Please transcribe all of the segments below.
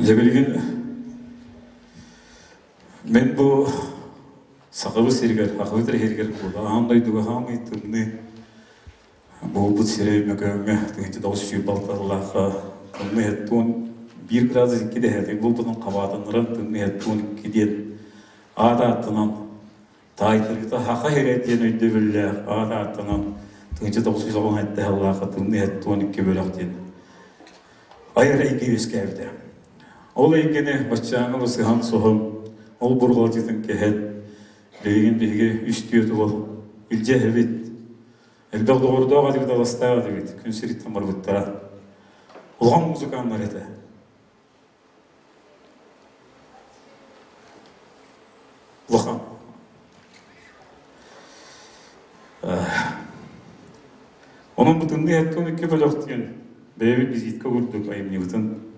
Дьэ билигин мин бу Сахабыт сиригэр, Сахабыт сиригэр аан дойдуга хаамый тымныы буолбут сирэ Өймөкөөҥҥө 1926 сыллаахха тымныы 71 градус 2 дэһээти буолбутун хабаатыннаран тымныы 72 диэн аат ааттанан таайтарыыта Саха сирэ диэн өйдөбүллээх аат ааттанан 1997 сыллаахха тымныы 72 бөлөх диэн айар эйгэ үөскээбитэ. Ол эйгэни баччааҥҥы ылсыһан-соһон, ол бурҕалдьытын кэһэн, билигин биһиги үс-түөрт уол илдьэ иһэбит. Элбэх доҕордоох этибит, аластаах этибит, күн сириттэн барбыттара. Улахан музыканнар этэ. Улахан. Онон бу тымныы 72 бөлөх диэн бэйэбит визитка курдук айымньыбытын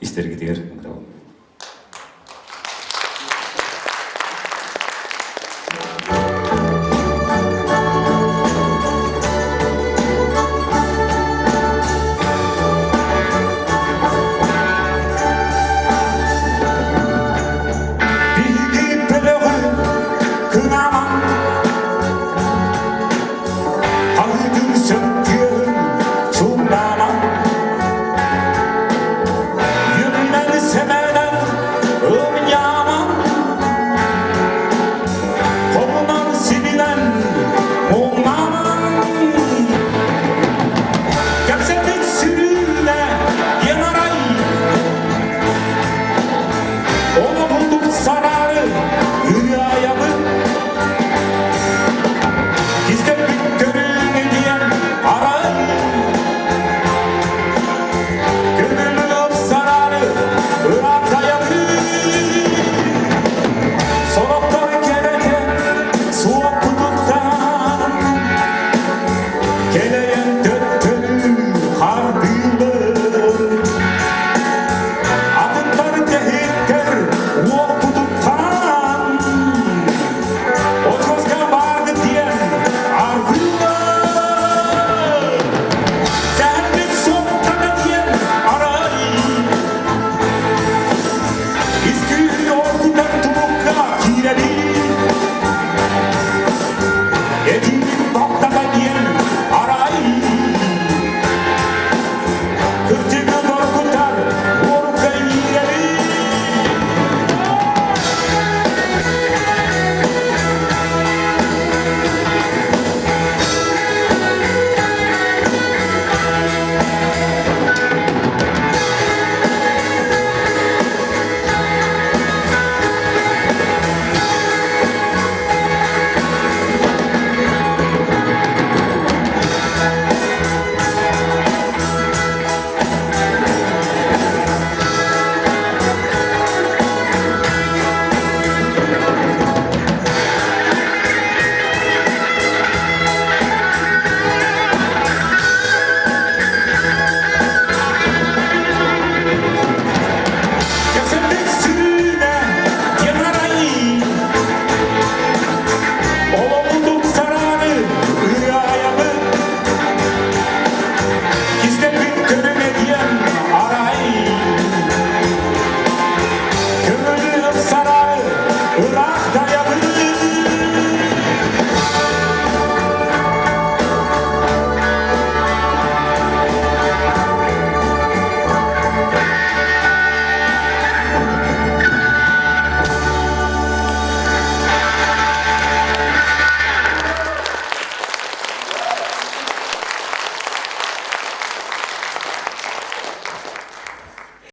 истэргитигэр ыҥырабын.